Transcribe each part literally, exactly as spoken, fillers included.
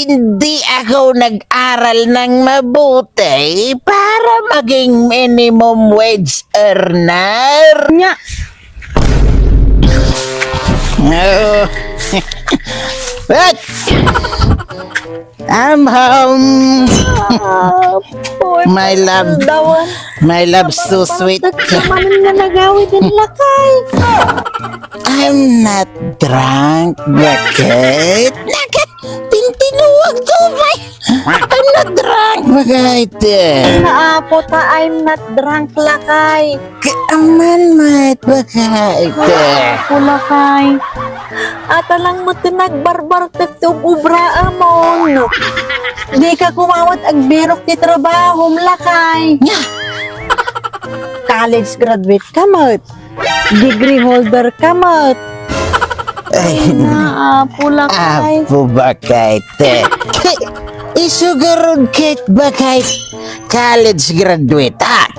Hindi ako nag-aral ng mabuti para maging minimum wage earner. Nya. Oh. What? I'm home. Ah, poor My love. Dawan. My love, so sweet. Bakit ka man nga nagawid ang lakay? I'm not drunk, bakit? Bakit? Tintinuag to, bay. I'm not drunk, bakit? Naapo ta, I'm not drunk, lakay. Kaaman, mat, bakit? Kulakay. Ata lang met ti nagbarbartek ti ug-obra, amon. Di ka kumawat agbirok ti trabahom, lakay. Nya. College graduate ka met. Degree holder ka met. Ay, Ay, naapo, lakay. Apo, bakit? Isu garud ket bakit? College graduate ak,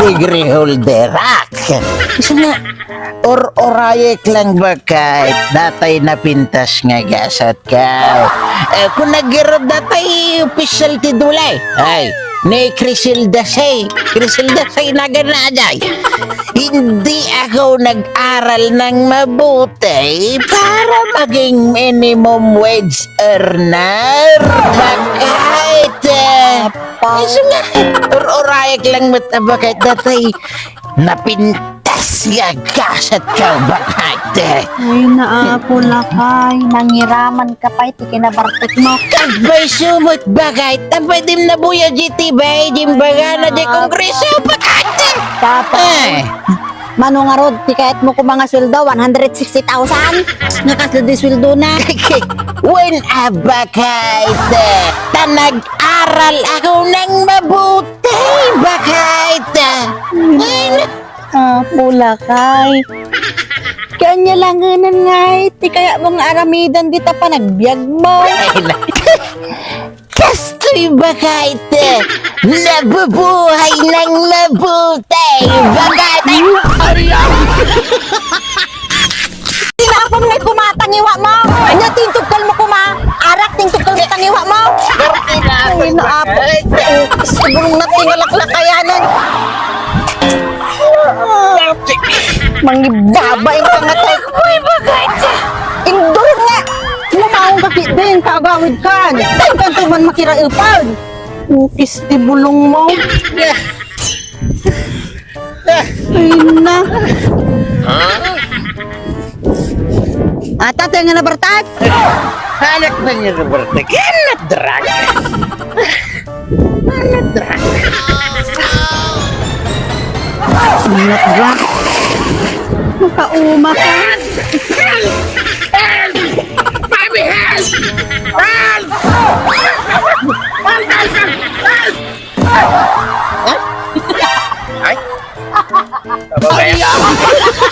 degree holder ak. Isu nga, or-orayek lang bakit, datay napintas nga gasat ka. Eh, kung nagirod datay official ti dulay. Ay, ni Crisilda say, Crisilda say nagana jay. Hindi ako nag-aral ng mabuti para maging minimum wage earner. Bakit? Apa. Isu nga, or-orayek lang met, bakit datay napintas nga gasat ka, bakit? Ay, naapo, lakay. Nangiraman ka pay ti kinabartek mo. Kagbay sumot, bakit? Ang pwede na buya, G T B, Jim Bagana, di Kongreso, bakit? Papa. Eh. Mano ngarud, ti kayat mo koma nga sweldo, one hundred sixty thousand? Nga kasla di sweldo na. Wen a bakit? Ta nag-aral ako ng mabuti, bakit? Ay, na- Ah, pulakay. Kanya lang nga, ti kaya mong aramidan dita panagbiag mo. Ay, na- Kastoy bakit? Nabubuhay ng mabuti. Bakit? Tinapon mo kumatangiwa mo. Anya, tintugkal mo kuma. Arak, tintugkal mo tangiwa mo. Ay, naap. Siguro na tingalak na kayanan. Mangibabain ka nga, tay. Uy, bakit? Indol nga. Lumaong ka, kit din, kaagawid ka. Tay, kanto man makiraipan. Ukis ti bulong mo. Ay, na. Ata, tayo nga nabartak. Anak na niya, nabartak. Anak drag. Anak drag. Anak drag. Makauma ka. Help! Help! Help! Help! Help! Help! Help! Ay! Ay!